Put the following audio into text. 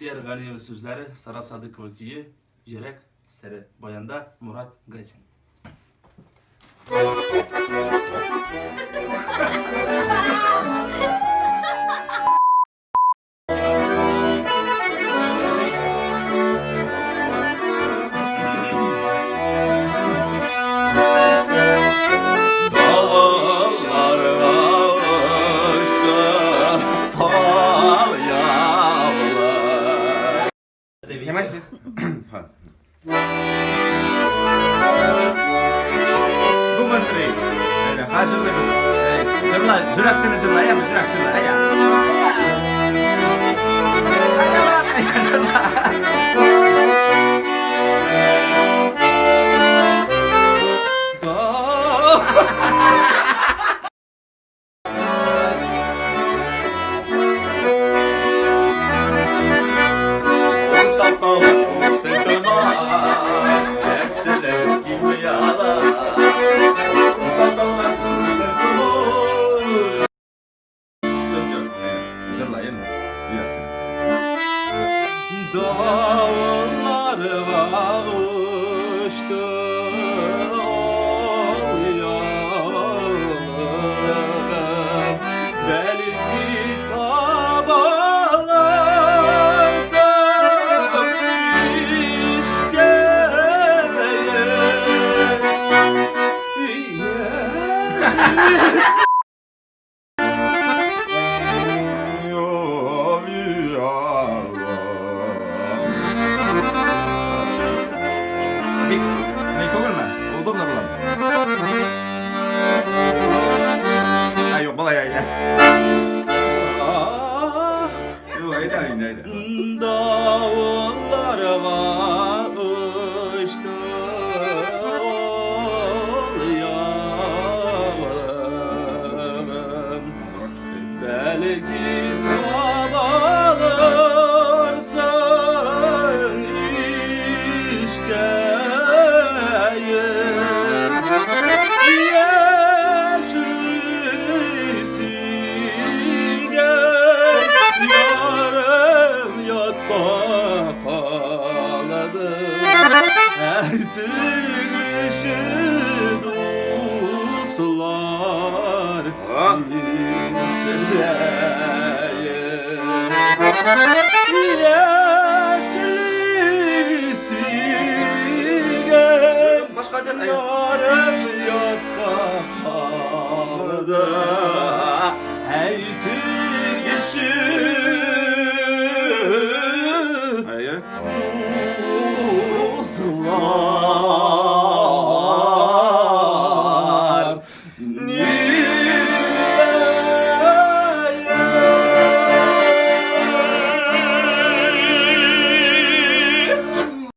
Илсөяр Галиева сүзләре, Сара Садыкова көе, Йөрәк сере. Баянда Мурат Гайсин. Снимайся. Дубль 3. Хәзерлибез. Җырла, йөрәк сере җырла, әйме, йөрәк җырла, әйдә. Әйдә, брат, әйдә, җырла. Dağlar bağıştı ol yağım. Belki tabalarsa işkeye. Бик ни түгелме? Удобно була. Ай, юк, болай әйдә. Юк, әйдә инде, әйдә. Dağlarga uçtu ol yağım. Belki tabalırsın işkeye. Yeşilisiye yarım yatta kaldı. Ertişi dostlar Yeşilisiye Башка җыр, әйдә. yarım yatta kaldı. Hey tişi Әйе.